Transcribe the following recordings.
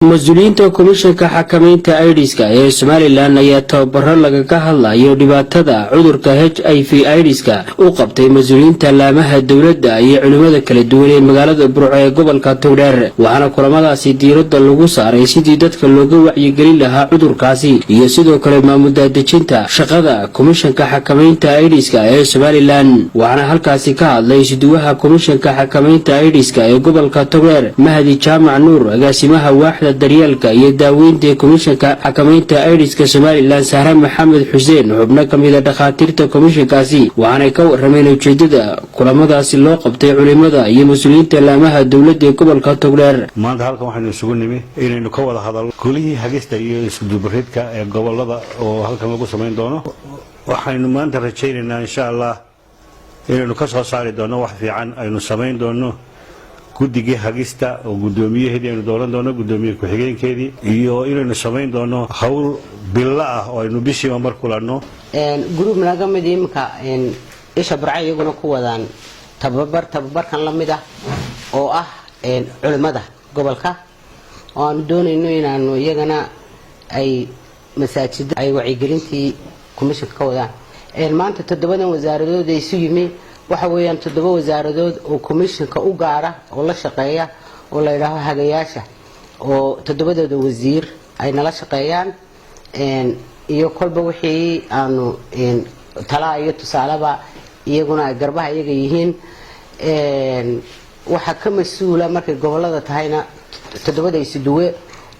Mas-uuliyiinta Komishanka Xakamaynta Aidiska ee Somaliland ayaa tababaro lagaga hadlayo dhibaatada cudurka HIV Aidiska u qabtay mas-uuliyiinta laamaha dowladda iyo culimada kala duwan ee magaalada Burco ee gobolka Togdheer. Waxaana kulamadaasi diiradda lagu saaray sidii dadka looga wacyigelin lahaa cudurkaasi iyo sidoo kale maamuldaadejinta shaqada Komishanka Xakamaynta Aidiska ee Somaliland. Waxaana halkaasi ka hadlay isuduwaha Komishanka Xakamaynta Aidiska ee gobolka Togdheer, Mahdi Jaamac Nuur, agaasimaha waaxda daryeelka iyo daaweynta ee Komishanka Xakamaynta Aidiska Somaliland, Sahre Maxamed Xuseen, xubno ka mida dhakhaatiirta komishankaasi. Waxaanay ka warameen ujeedada kulamadaasi loo qabtay culimada iyo mas-uuliyiinta laamaha dowladda ee gobolka Togdheer. Maanta halkan waxaynu isugu nimi inaynu ka wada hadalno golihii hagista iyo iskudubaridka ee gobolada oo halkan lagu samayn doono. Waxaynu maanta rajaynaynaa, insha Allah, inaynu ka soo saari doono wax fiican, aynu samayn doono guddigii hagista oo guddoomiyaheedii aynu dooran doono, guddoomiye ku-xigeenkeedii, iyo inaynu samayn doono hawl bilo ah oo aynu bishiiba mar kulanno. Group naga mid iminka isha Burca iyaguna ku wadaan tababar, tababarkan la mid ah oo ah culimmada gobolka, oo aanu doonayno inaanu iyagana ay masaajida ay wacyigelintii commissionka ka wadaan. Maanta toddobadan wasaaradood ee isu yimi waxa weeyaan toddoba wasaaradood oo commissionka u gaara oo la shaqeeya oo la yidhaaho hagayaasha, oo toddobadooda wasiir ay nala shaqeeyaan, iyo kolba wixii aanu talaa iyo tusaaleba iyaguna ay garbaha iyaga yihiin. Waxaa ka mas-uula markay gobolada tahayna toddobada isuduwe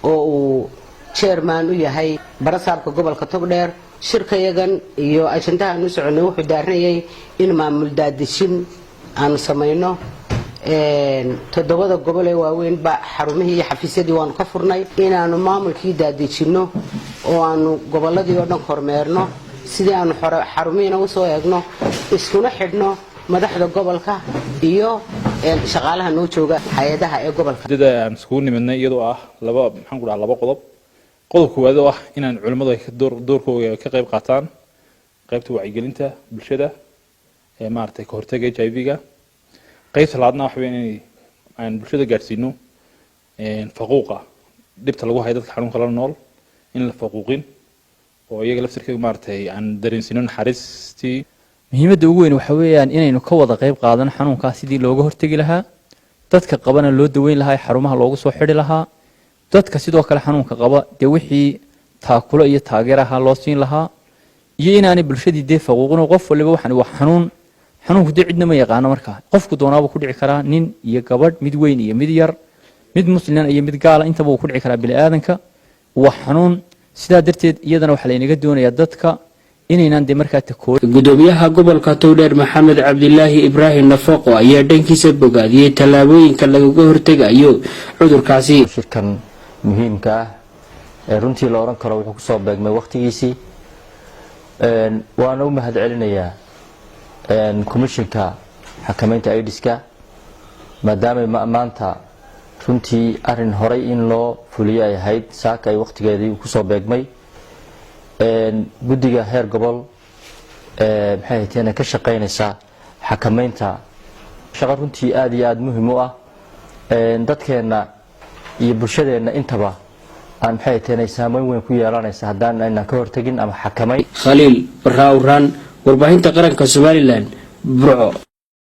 oo uu chairman u yahay barasaabka gobolka Togdheer. Shirkayagan iyo ajandaha aan u soconay wuxuu daaranayay in maamul daadejin aanu samayno. Toddobada gobol ee waaweyn ba xarumihii iyo xafiisyadii waanu ka furnay, inaanu maamulkii daadejinno oo aanu gobolladii oo dhan kormeerno, sidii aanu xarumihiina usoo eegno, iskuna xidhno madaxda gobolka iyo shaqaalaha noo jooga hay-adaha ee gobolka. Ujeedada aan iskugu nimidnay iyadoo ah laba, maxaan ku dhaha, laba qodob. Qodob koowaad oo ah inaan culimmadu ay doorkooda ka qayb qaataan qaybta wacyigelinta bulshada ee maaragtay ka hortagga HIV-ga. Qaybta labaadna waxa weeyaan inay aan bulshada gaadhsiino faquuqa dhibta lagu hayo dadka xanuunka la nool, in la faquuqin oo iyaga laftirkeeda maaragtay aan dareensiino naxariistii. Muhiimadda ugu weyn waxa weeyaan inaynu ka wada qayb qaadano xanuunkaas sidii looga hortegi lahaa, dadka qabana loo daweyn lahaa, xarumaha loogu soo xidhi lahaa, dadka sidoo kale xanuunka qaba dee wixii taakulo iyo taageer ahaa loo siin lahaa, iyo inaanay bulshadii dee faquuqin. Qof waliba waxan waa xanuun, xanuunku dee cidna ma yaqaano. Markaa qofku doonaabuu ku dhici karaa, nin iyo gabadh, mid weyn iyo mid yar, mid muslim iyo mid gaala, intaba wuu ku dhici karaa bini'aadanka. Waa xanuun. Sidaa darteed iyadana waxaa laynaga doonayaa dadka inaynaan dee markaa takoor. Gudoomiyaha gobolka Togdheer, Maxamed Cabdilaahi Ibraahim Nafaqo, ayaa dhankiisa bogaadiyey tallaabooyinka lagaga hortegayo cudurkaasi. Shirkan muhiimka ah ee runtii la odhan karo wuxuu kusoo beegmay wakhtigiisii. Waana u mahad celinayaa Komishinka Xakameynta Aidiska, maadaamay maanta runtii arin horay in loo fuliyo ay ahayd, saaka ay wakhtigeedii kusoo beegmay. Guddiga heer gobol maxay hayteen ka shaqeynaysa xakameynta, shaqo runtii aada iyo aada muhim u ah, dadkeenna iyo bulshadeenna intaba aan maxay hayteen saameyn weyn ku yeelanaysa haddaan aynan ka hortegin ama xakamayn. Khaliil Barraa Uraan, warbaahinta qaranka Somaliland, Burco.